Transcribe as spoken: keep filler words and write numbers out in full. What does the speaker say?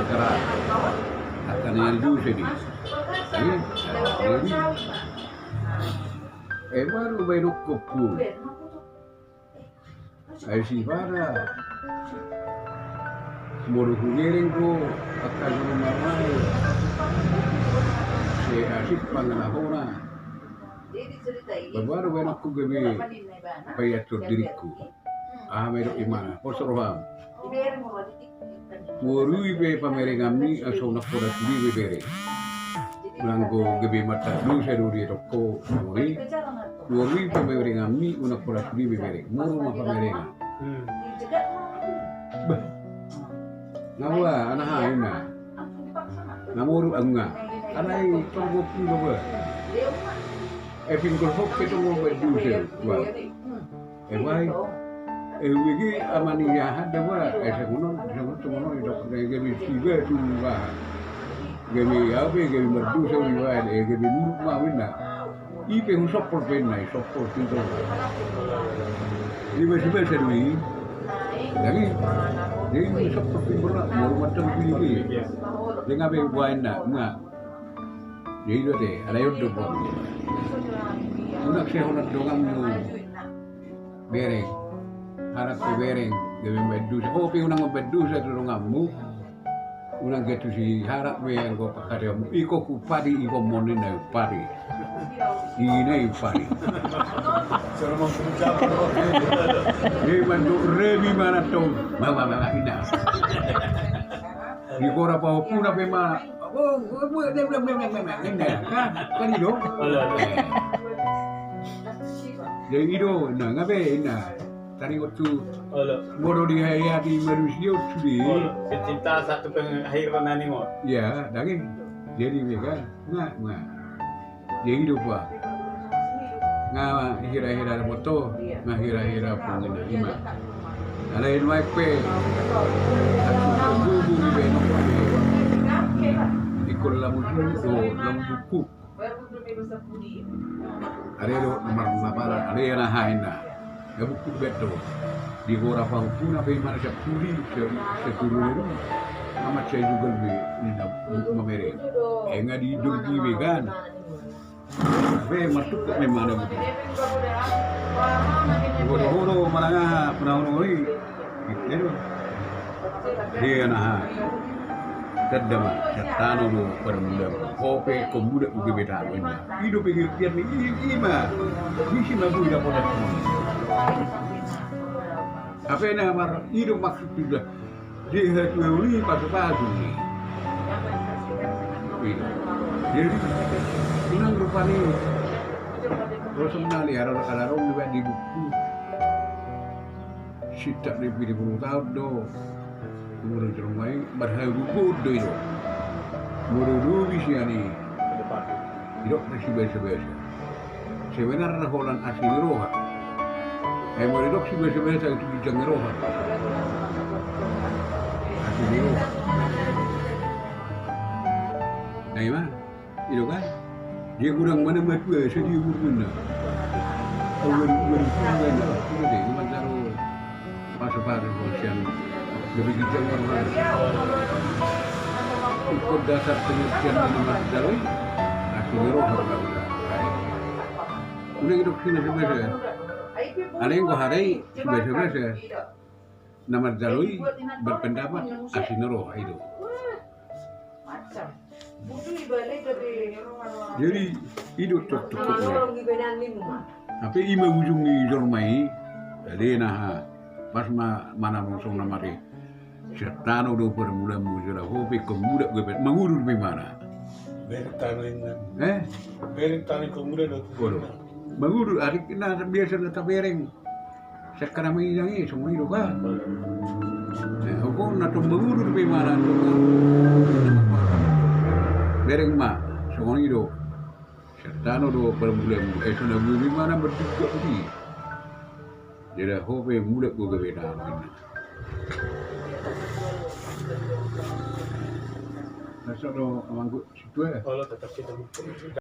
Angka na nian do sedi. Eh, eh, baru baen okkon pu. Ai sipara. Molo hubereng do angka jolo marmai. Sai asing pangalahona. Baru baen okkon gabe paiatur diringku. Aha ma didok imana, pos roham. Huorui pe pamerenganmi, asa unang pola sude be bereng. Nanggo gabe mardosa do dietongko, molo i. Huorui pamerenganmi, unang pola sude be bereng. Moro ma pamerengan. Bah. Nga ua, ana aha, ina. Nga moro, nga. Alai tonggo pu do ba. Eh, pinggol hok pe tonggo ba dosa. Wah. Eh, baik. Eh, wigi amani jahat da ba. Eh, songon on, songon on, songon on, dok, eh, gabe siba tu ba. Gabe apa, gabe mardosa tu ba, eh, gabe buruk ma wina. I pe husompol pe na, i sompol pe do. Di basa-basa do i. Jadi, jadi husompol pe do na, molo mantong pilih i. Dengan apa yang buat na, nga. Jadi do te, alai on do buat. Unang sai holan donganmu. Bereng. Harap pe bereng, gabe mambaen dosa. Ho pe unang mambaen dosa tu donganmu. Unang gabe tusi harap be anggo pangkataion. Iko huumpari, iko mone na huumpari. Ina huumpari. Jadi mandok rebi mana tong. Mama, mama, ina. Di gora pahompuna pe ma. Oh, oh, oh, dem, dem, dem, dem, dem, dem, dem. Kan, kan i do? Olo, olo. Eh. Jadi i do, na, nga be, na. Taringot tu. Olo. Molo dihayati manusia sude. Olo. Secinta satu pengakhiran animal. Iya, daging. Jadi, ya kan? Nga, nga. Jadi i do ba. Nga hira-hira moto, nga hira-hira pungina ima. Alai nuaeng pe. Aku bubu di benok pe. Ikon lamu sudo, lamu buku. Are do, nomor na pala, are na haina. Nga buku beto. Di gora pahompuna pe imana sapudi, se-, sepulu ribu. Amat sai jugal be, ina buku mamereng. Eh, nga di dol di be kan. Be, martukuk be mana buku. Hodo-hodo, manang aha, pernah hodo i. Gitu. Dia na. Tanda ma, sian tano do parmulamu. Ho pe ingkon mulak gabe tano, ina. I do pengertian ni, i, ima. Disi ma boi dapotan. Apa na mar, i do maksud sudah. Dia tu uli pasu-pasu ni. I do. Jadi, unang rupani. Terus menali, arah-arah di buku. Sintak ni pitu pulu taon do. Umur jolma i, marhaha bubu do i do. Molo dobi sian i. Didok na sibasa-basa. Sebenarna holan asi ni roha. Ai molo didok sibasa-basa, itu ginjang ni roha. Asi ni roha. Na ima. I do kan? Dia godang mana matua, sadia umurna. Au baru, baru, baru, baru, baru, baru, manjaro pasu-pasu sian lebih ginjang mana. Ingkon dasar pengertian ni na marjalo i, asi ni roha. Unang didok sibasa-basa. Alai anggo hata i sibasa-basa. Na marjalo i berpendapat asi ni roha, i do. Jadi, i do toktok. Tapi ima ujung ni jolma i, jadi na ha, pas ma, mana mosong na mate. Sian tano do parmulamu, jala ho pe ingkon mulak gabe, mangurur pe imana. Bereng tano inna. Eh? Bereng tano ingkon mulak do. Mangurur, ari na biasa na tabereng. Sekarang ini songon i do kan. Nah, hukum na tong mangurur pe imana, bereng ma, songon i do. Sian tano do parmulamu, eh, so na bui pe imana bertiga di. Jadi ho pe mulak gabe tano inna. Masa do amangku. Olo, tetap kita buka.